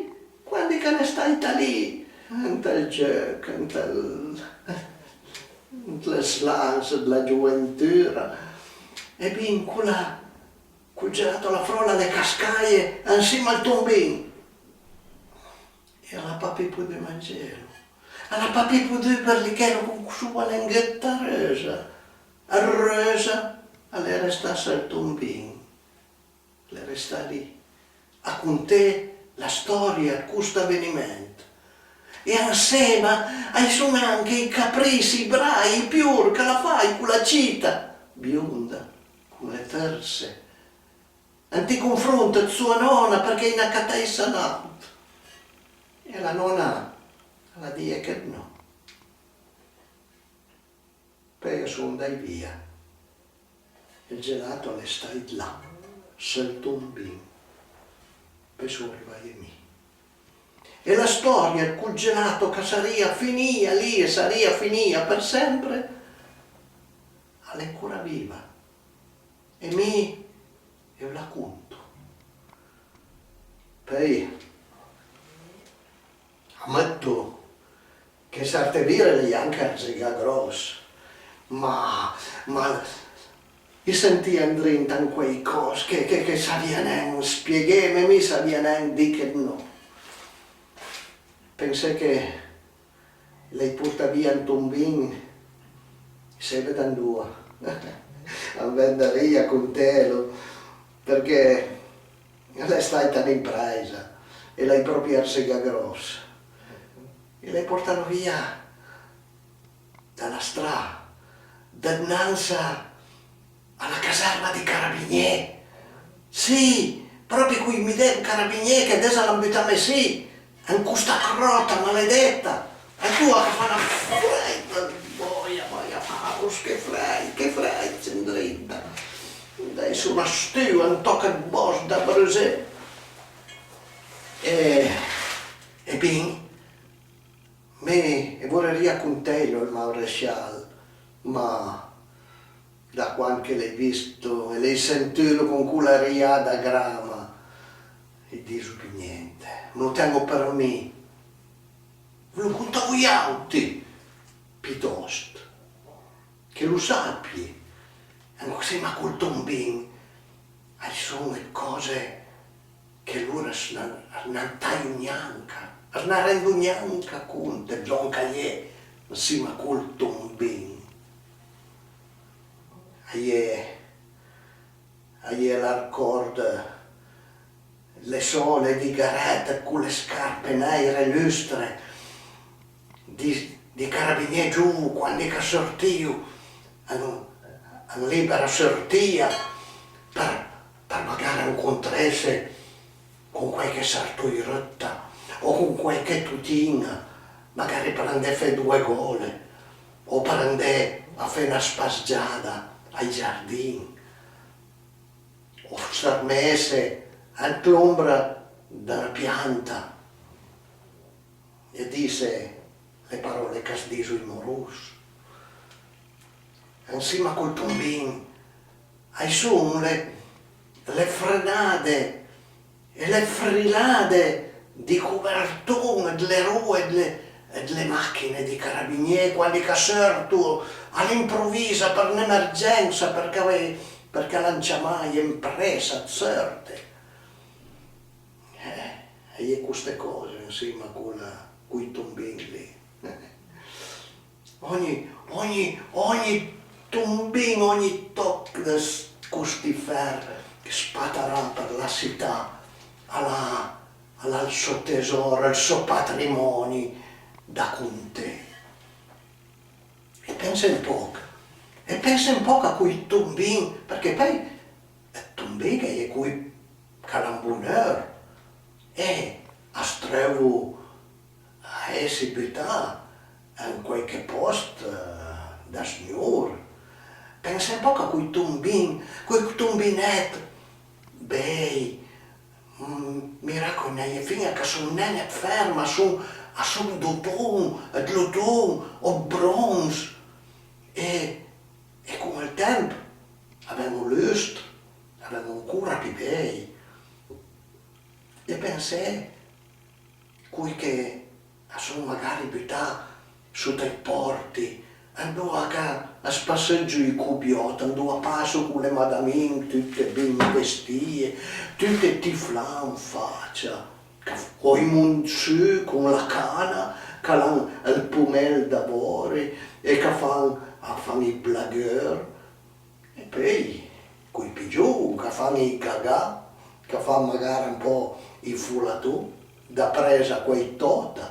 quandi ch'a l'é stàita lì, ant ël gieuch, ant ël, ant lë slans dla gioventura, e bin, cola, col gelato a la fròla a l'é cascaje ansima al tombin. E a l'ha pa pì podù mangelo. A l'ha pa pì podù bërlichelo con soa lenghëtta reusa. Ël reusa a l'é restà sël tombin. A l'é restà lì a conté la stòria ëd cost aveniment. E ansema a-i son anche ij caprissi, ij brai, ij pior ch'a l'ha fàit cola cita bionda con le tërse ant ij confront ëd soa nòna, përchè a-i n'a catèissa n'àut. E la nòna a l'ha dije che 'd nò. Peui a son andàit via. E ël gelato a l'é stàit là, sël tombin. Peui son rivàje mi. E la stòria ëd col gelato ch'a sarìa finìa lì e sarìa finìa për sempre, a l'é ancora viva. E mi e v' la conto. Peui, amëtto che serte vire l'é anche arzigà gròss, ma, ma i sentìa andrinta un quaicòs che, che, che savìa nen spiegheme, mi savìa nen dì che 'd nò. Pensé che l'hai portà via un tombin, seve da andoa. Andarìa a contelo, përchè a l'é stàita n'impresa e l'hai pròpi arzigà gròss. E l'hai portalo via da la stra, dë dnansa a la caserma dij carabinié. Sì, pròpi coj medem carabinié che adess a l'han butame sì, an costa cròta maledeta. Andoa ch'a fa na frèida ëd bòja, bòja, maros, che frèid, che frèid, andrinta. Adess a l'han stù un tòch ëd bòsc da brusé. E, e bin, mi i vorerìa contelo al maresial, ma da quand che l'hai visto e l'hai sentulo con cola riada grama, i diso pì gnente, me lo ten-o për mi. V'lo conto a vojàutri, pitòst, che lo sapie, ansima col tombin, a-i son ëd còse che lor as na, as na tajo gnanca, as na rendo gnanca cont ëd lòn ch'a-i é ansima col tombin. A-i é, a-i é l'arcòrd, le sòle dij garèt cole scarpe nèire lustre, dij, dij carabinié giovo, quandi ch'a sortìo an, an lìbera sortìa për, për magara ancontresse con quàiche sartoirëtta o con quàiche tutin-a, magari për andé fé doe gòle o për andé a fé na spas-giada ai giardin, o fërmesse ant l'ombra da na pianta e disse le paròle ch'as diso ij moros. Ansima col tombin a-i son le, le frenade e le frilade dij coverton e dle roe e dle, e dle màchine dij carabinié, quandi ch'a seurto a l'improvisa për n'emergensa, përchè, përchè a l'han ciamaje an pressa ëd seurte. Eh, a-i é coste còse ansima col, coj tombin lì. Ògni, ògni, ògni tombin, ògni tòch dë s-, costi fèr ch'a spatarà për la sità, a l'ha, a l'ha ël sò tesòr, ël sò patrimòni da conté. E pense un pòch, e pense un pòch a coj tombin, përchè peui ëd tombin a-i é coj ch'a l'han boneur e as treuvo a esse butà an quàiche pòst, eh, da sgnor. Pense un pòch a coj tombin, coj tombinèt bej, mm, miracoj, a-i na ij é fin-a ch'a son nen ëd fèr, ma a son, a son d'oton, ëd loton o ëd bronz. E, e con ël temp a ven-o lustr, a l'an ancora pì bej. E pensé, coj che a son magari butà sota ij pòrti, andoa ch'a, as passegio ij cobiòt, andoa a passo con le madamin tute bin vestìe, tute tiflà an facia, ch'a f-, o ij monsù con la cana, ch'a l'han ël pomel davòri e ch'a fan, a fan ij blagheur. E peui coj pì giovn ch'a fan ij gagà, ch'a fan magara un pò ij folaton, dapress a quaj tòta,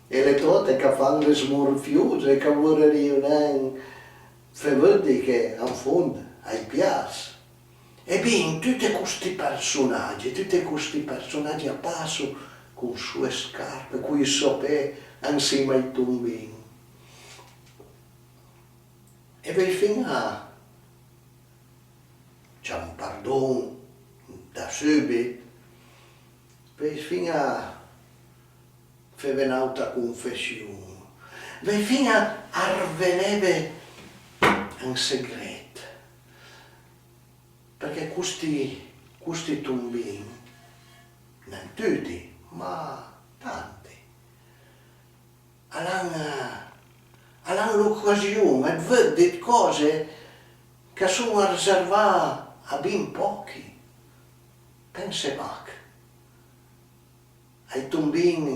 e le tòte ch'a fan le smorfiose, ch'a vorerìo nen fé vëdde che an fond a-j pias. E bin, tute costi përsonagi, tute costi përsonagi a passo con soe scarpe, coj sò pé ansima ij tombin. E veuj fin-a, ciamo pardon da sùbit, veuj fin-a feve n'àutra confession, veuj fin-a arveléve un segret, përchè costi, costi tombin, nen tuti, ma tanti, a l'han, a l'han l'ocasion ëd vëdde ëd còse ch'a son arservà a bin pòchi. Pensé mach, a ij tombin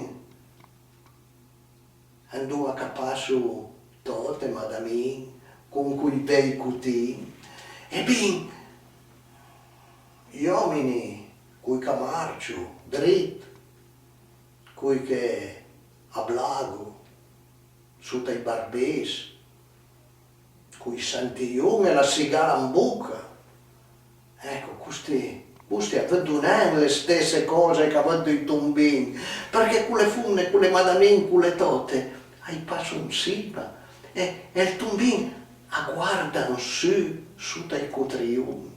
andoa ch'a passo tòte, madamin, con coj vej cotin, e bin, j'òmini, coj ch'a marcio drit, coj che a blago sota ij barbis, coj santijon e la sigara an boca. Ecco, costi, costi a vëddo nen le stesse còse ch'a vëddo ij tombin, përchè cole fomne, cole madamin, cole tòte, a-j passo ansima, e, e ël tombin a guarda an su sota ij cotrijon.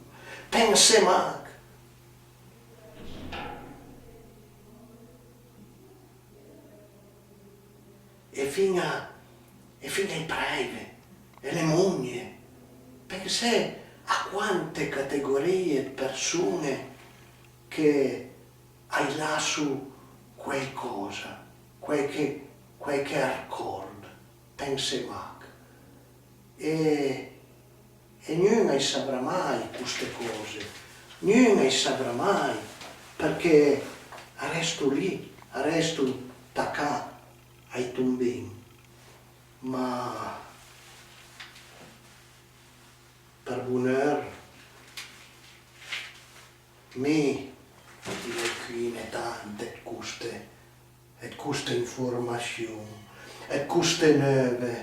Pensé mach! E fin-a, e fin-a ij prèive e le mòmie. Pensé a quante categorìe ëd përson-e che a-j lasso quaicòsa, quàiche, quàiche arcòrd, pensé mach. E, e gnun a-j savrà mai coste còse, gnun a-j savrà mai, përchè a resto lì, a resto tacà a-j tombin. Ma për boneur, mi i l'hai cuine tante ëd coste, ëd coste informassion, ëd coste neuve,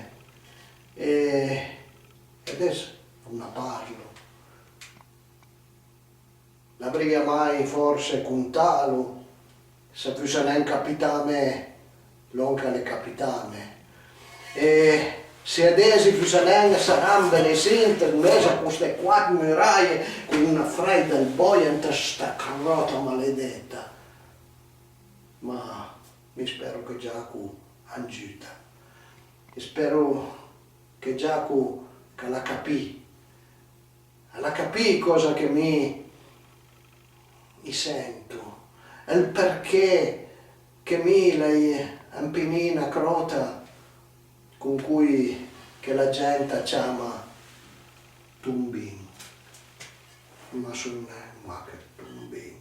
e, e adess a-j na parlo. L'avrìa mai fòrse contalo, s'a fussa nen capitame lòn ch'a l'é capitame. E se adess i fussa nen sarà ën bel sint an mes a coste quat muraje con na frèida ëd bòja ant sta cròta maledeta. Ma mi spero che Giaco a-j giuta. E spero che Giaco ch'a l'ha capì. A l'ha capì còsa che mi i sento, ël përchè che mi i l'hai ampinì na cròta con coj che la gent a ciama tombin. Ma a son nen mach ëd tombin,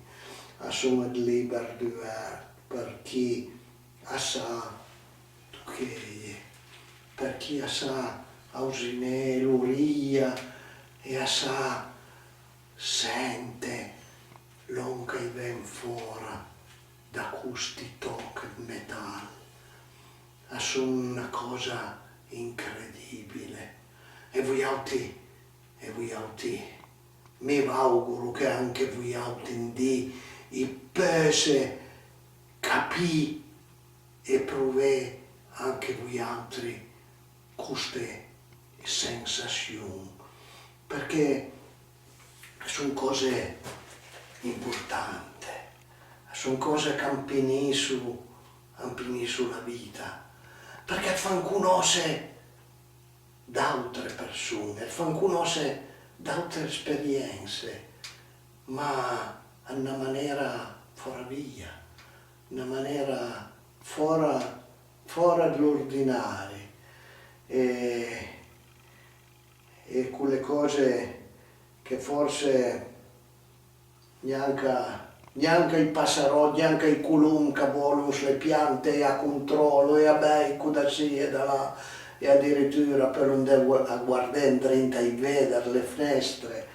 a son ëd lìber duvert për chi a sa tocheje, për chi a sa ausiné l'orija e a sa sente lòn ch'a-i ven fòra da costi tòch ëd metal. A son na còsa incredìbile. E vojàutri, e vojàutri, mi v'àugoro che anche vojàutri un dì i peusse capì e prové anche vojàutri coste sensassion, përchè a son còse importante, a son còse ch'a ampinisso, ampinisso la vita, përchè a të fan conòsse d'autre përson-e, a të fan conòsse d'autre esperiense, ma an na manera fòra via, na manera fòra, fòra dë l'ordinari. E, e cole còse che fòrse gnanca, gnanca ij passaròt, gnanca ij colomb ch'a vòlo s'le piante a contròlo e a vèijo da sì e da là, e adiritura a peulo andé a guardé andrinta ai véder, le fnestre,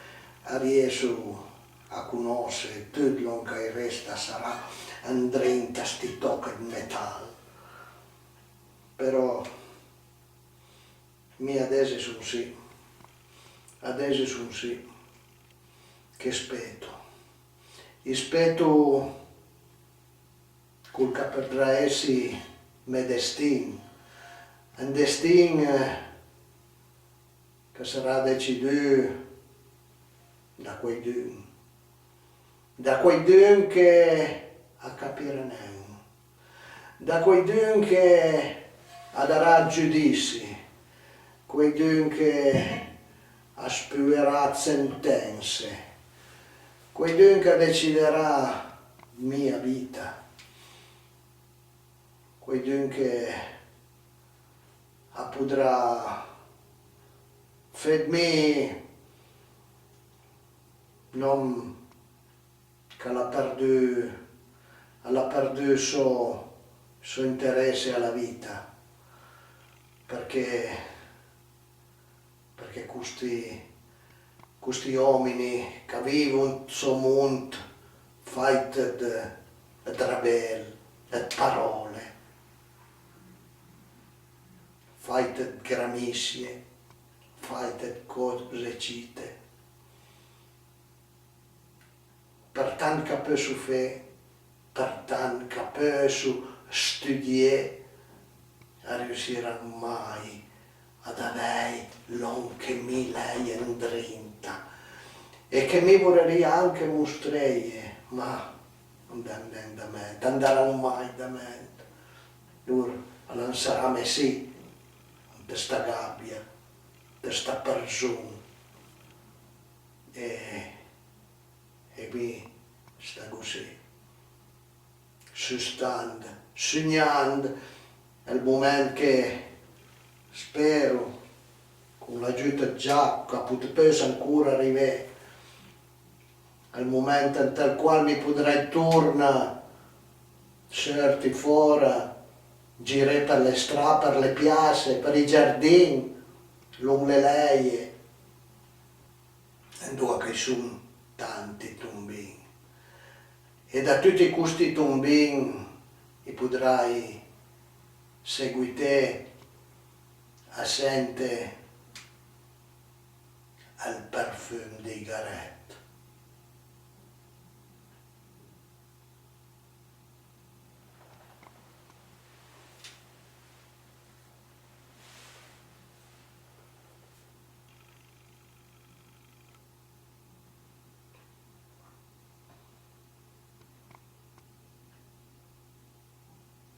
a riesso a conòsse tut lòn ch'a-j resta sarà andrinta sti tòch ëd metal. Però mi adess i son sì, adess i son sì, che speto. I speto col ch'a podrà esse me destin, un destin ch'a sarà decidù da quaidun, da quaidun che a capirà nen, da quaidun che a darà ëd giudissi, quaidun che a spuerà ëd sentense, quaidun ch'a deciderà ëd mia vita. Quaidun che a podrà fé ëd mi n'òm ch'a l'ha perdù, a l'ha perdù ël sò, ël sò interesse a la vita, përchè përchè costi, costi òmini ch'a vivo ant sò mond fàit ëd, ëd rabel, ëd paròle, fàit ëd gramissie, fàit ëd còse cite. Për tant ch'a peusso fé, për tant ch'a peusso studié, a riussiran mai ad avèj lòn che mi l'hai andrinta e che mi vorerìa anche mostreje, ma a andan nen da ment, a andaran mai da ment. Lor a l'han sarame sì ant sta gabia, ant sta përzon. E, e mi stago sì, sustant, sugnand ël moment che spero, con l'agiut ëd Giaco, ch'a peussa ancora arivé, ël moment ant ël qual mi podrai torna seurti fòra, giré për le stra, për le piasse, për ij giardin, longh le lèie, andoa ch'a-i son tanti tombin. E da tuti costi tombin i podrai seguité a sente ël përfum dij garèt.